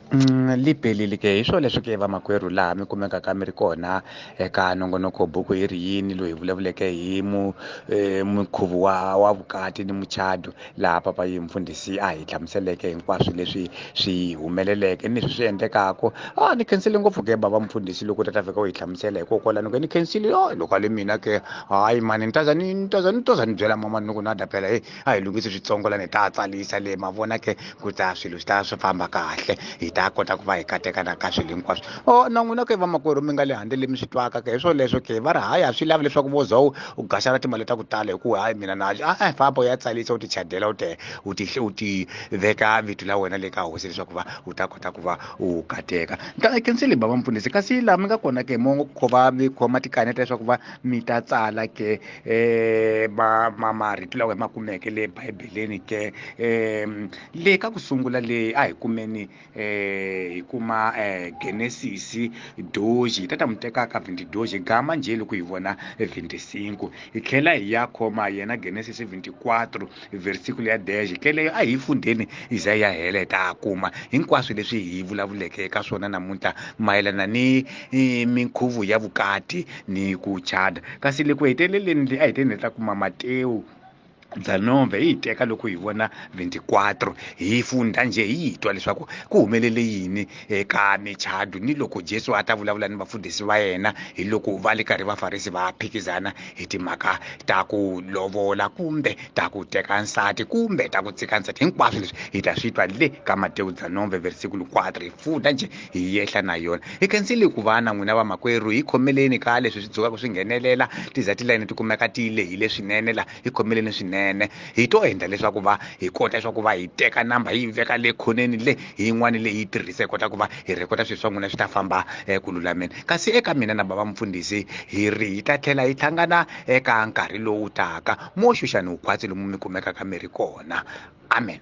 Li ke hi swo leswi ke vamakwerhu laha mi kumekaka mi ri kona eka nongonoko buku yi ri yini loyi hi vulavuleke hi mu mukhuvo wa vukati ni muchado laha papa yi mfundhisi a hi hlamuseleke hinkwaswo leswi swi humeleleke ni leswi swi endlekaka. A ni khensile ngopfu ke bava mfundhisi loko u ta ta fika u hi hlamusela hikokwalano ke ni khensile o loko a le mina ke hayi mani ni ta za ni ni ta za ni ta za ni byela mama ni ku na da phela a hi lunghisi switsongo la ni ta tsalisa le ma vona ke ku ta swilo swi ta swi famba kahle hi ta kota ku va hi kateka na ka swilo hinkwaswo. O na n'wina ke vamakwerhu mi nga le handle le mi swi twaka ke hi swoleswo ke va ri hayi a swi lavi leswaku vo za u gaxana timali ta ku tala hikuva hayi mina na a famba u ya tsalisa u ti chadela u te u ti u ti veka vito la wena le ka hosi leswaku va u ta kota ku va u kateka. Khensile bava mfundhisi kasi laha mi nga kona ke mo kho va mi khoma tikaneta leswaku va mi ta tsala ke ma marito lawa hi ma kumeke le bibeleni ke le ka ku sungula le a hi kumeni hi kuma Genesis 12 hi ta ta mu teka ka 22 gama njhe loko hi vona 25 hi tlhela hi ya khoma yena Genesis 24 versikulo ya 10 keleyo a hi fundeni hi za ya hela hi ta kuma hinkwaswo leswi hi vulavuleke eka swona namuntlha mayelana ni minkhuvo ya vukati ni ku chada. Kasi le ku heteleleni le a hi teni hi ta kuma Matewu Dzanombe hi yi teka loko hi vona 24 hi funda njhe hi twa leswaku ku humelele yini eka michado ni loko Jesu a ta vulavula ni vafundhisi va yena hi loko va le karhi vafarisi va phikizana hi timhaka ta ku lovola kumbe ta ku teka nsati kumbe ta ku tshika nsati. Hinkwaswo leswi hi ta swi twa le ka Matewu Dzanombe versikulo 4 hi funda njhe hi yehla na yona. Hi khensile ku va na n'wina vamakwerhu hi khomeleni ka leswi swi dzukaka swi nghenelela ti za tilayini ti kumeka ti lehile swinene la hi khomeleni swinene hi to endla leswaku va hi kota leswaku va hi teka namba hi yi veka le khoneni le hi yin'wani leyi yi tirhisa hi kota ku va hi rhekhoda swilo swa n'wina swi ta famba ku lulameni. Kasi eka mina na bava mfundhisi hi ri hi ta tlhela hi hlangana eka nkarhi lowu taka mo xuxani wukhwatsi lomu mi kumekaka mi ri kona. Amen.